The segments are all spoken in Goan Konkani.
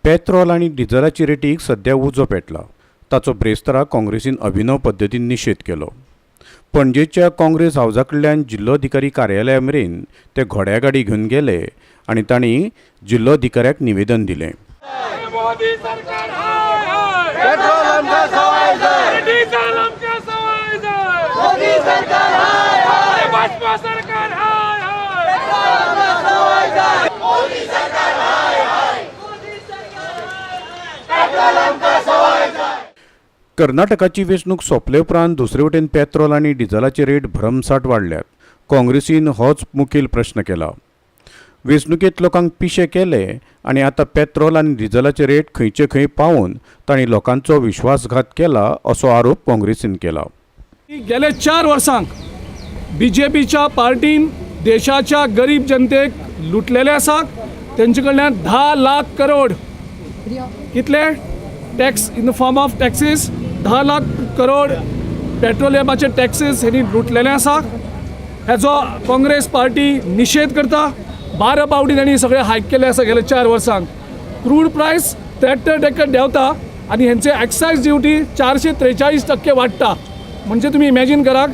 पेत्रोल आनी डिझलाची रेटीक सध्या उजो पेटला. ताचो ब्रेस्तारा काँग्रेसीन अभिनव पद्दतीन निशेध केलो. पणजेच्या काँग्रेस हावजा कडल्यान जिल्लोधिकारी कार्यालया मेरेन ते घोड्यागाडी घेवन गेले आनी तांणी जिल्लोधिकाऱ्याक निवेदन दिलें. मोदी सरकार हाय हाय! पेट्रोल आमकां सवाय जाय. डिझेल आमकां सवाय जाय. मोदी सरकार हाय हाय. भाजपा सरकार हाय हाय! पेट्रोल आमकां सवाय जाय. मोदी सरकार हाय हाय. पेट्रोल आमकां सवाय जाय. कर्नाटकाची वेंचणूक सोंपले उपरांत दुसरे वटेन पेत्रोल आनी डिझलाचे रेट भरमसाठ वाडल्यात. काँग्रेसीन होच मुखेल प्रश्न केला. वेंचणुकेंत लोकांक पिशे केले आनी आतां पेत्रोल आनी डिझलाचे रेट खंयचे खंय पावोवन तांणी लोकांचो विश्वासघात केला असो आरोप काँग्रेसीन केला. गेले 4 वर्सांक बीजेपीच्या पार्टीन देशाच्या गरीब जनतेक लुटलेले आसा. तेंचे कडल्यान 10 लाख करोड कितले tax in the form of taxes, 10 lakh crore पेट्रोलियमाचे taxes हेणी लुटलेले आसा. हेजो काँग्रेस पार्टी निशेध करता. 12 पावटी तांणी सगळे हायक केले आसा गेले 4 वर्सांक. क्रूड प्रायस 73% देंवता आनी हेंचे एक्सायज ड्युटी 443% वाडटा. म्हणजे तुमी इमॅजीन करात,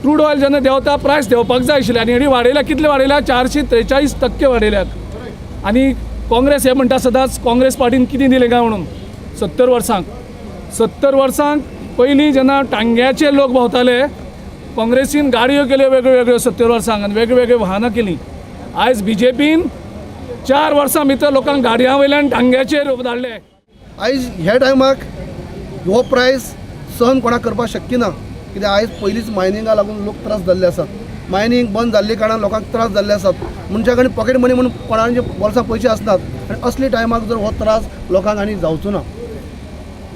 क्रूड ऑयल जेन्ना देंवता प्रायस देंवपाक जाय आशिल्ले आनी हेणी वाडयल्या. कितले वाडयल्या? 443% वाडयल्यात. आनी काँग्रेस हे म्हणटा सदांच काँग्रेस पार्टीन कितें दिलें काय म्हणून 70 वर्सांक. 70 वर्सांक पयलीं जेन्ना टांग्याचे लोक भोंवताले, काँग्रेसीन गाडयो केल्यो वेगळ्यो वेगळ्यो 70 वर्सांक आनी वेगळी वेगळी वाहनां केलीं. आयज बीजेपीन 4 वर्सां भितर लोकांक गाडयां वयल्यान टांग्याचेर धाडले. आयज ह्या टायमाक हो प्रायस सहन कोणाक करपाक शक्य ना, कित्याक आयज पयलींच मायनिंगा लागून लोक त्रास जाल्ले आसात. मायनींग बंद जाल्ले कारणान लोकांक त्रास जाल्ले आसात. मनशा कडेन पॉकेट मनी म्हणून कोणाचे बोल्सां पयशे आसनात आनी असले टायमाक जर हो त्रास लोकांक आनी जावचो ना.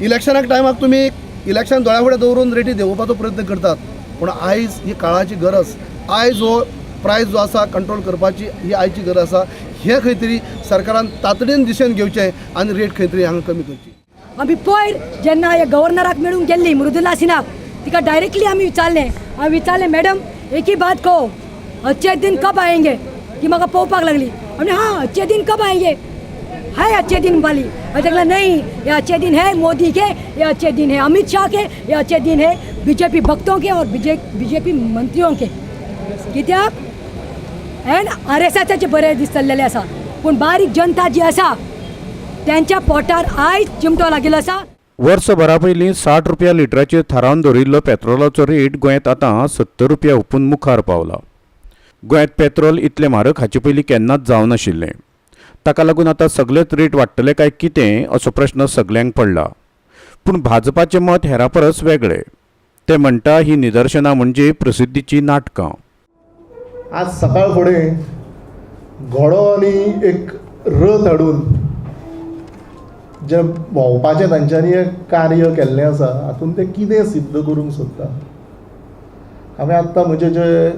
इलेक्शनाक टायमाक तुमी इलेक्शन दोळ्या फुडें दवरून रेटी देंवोवपाचो प्रयत्न करतात, पूण आयज ही काळाची गरज. आयज हो प्रायस जो आसा कंट्रोल करपाची ही आयची गरज आसा. हें खंय तरी सरकारान तातडीन दिशेन घेवचें आनी रेट खंय तरी हांगा कमी करची. आमी पयर जेन्ना ह्या गव्हर्नराक मेळूंक गेल्ली मृदुला सिन्हाक, तिका डायरेक्टली आमी विचारलें. हांवें विचारलें, मॅडम, एक ही बात कहो, अच्छे दिन कब आएंगे? ती म्हाका पळोवपाक लागली आनी हाँ, अच्छे दिन कब आएंगे? है अच्छे दिन वाली. हांवें सांगलें, नहीं, ये अच्छे दिन है मोदी के, ये अच्छे दिन है अमित शाह के, ये अच्छे दिन है बीजेपी भक्तों के और बीजेपी मंत्रियों के. कित्याक एंड आर एस एसाचे बरे दीस चल्लेले आसा, पूण बारीक जनता जी आसा त्यांच्या पोटार आयज चिमटो लागिल्लो आसा. वर्सभरा पयलीं 60 रुपया लिटराचेर थारावन दवरिल्लो पेत्रोलाचो रेट गोंयांत आतां 70 रुपया हुपून मुखार पावला. गोंयांत पेत्रोल इतलें म्हारग हाचे पयलीं केन्नाच जावनाशिल्लें. ताका लागून आतां सगलेच रेट वाडटले काय कितें असो प्रश्न सगल्यांक पडला. पूण भाजपाचें मत हेरां परस वेगळें. ते म्हणटा, ही निदर्शनां म्हणजे प्रसिद्धीचीं नाटकां. आज सकाळ फुडें घोडो आनी एक रथ हाडून जें भोंवपाचें तांच्यांनी एक कार्य केल्लें आसा, हातूंत ते कितें सिद्ध करूंक सोदता? हांवें आत्तां म्हजे जे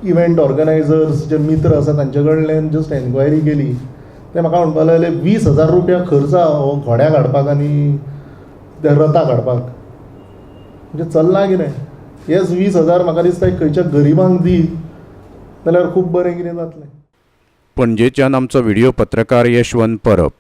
इव्हेंट ऑर्गनायजर्स जे मित्र आसा तांचे कडल्यान जस्ट एन्क्वायरी केली. ते म्हाका म्हणपाक लागले, 20,000 रुपया खर्च आहा हो घोड्याक हाडपाक आनी त्या रथाक हाडपाक. म्हणजे चल्लां कितें? हेच 20,000 म्हाका दिसता खंयच्या गरिबांक दी जाल्यार खूब बरें कितें जातलें. पणजेच्यान आमचो व्हिडियो पत्रकार यशवंत परब.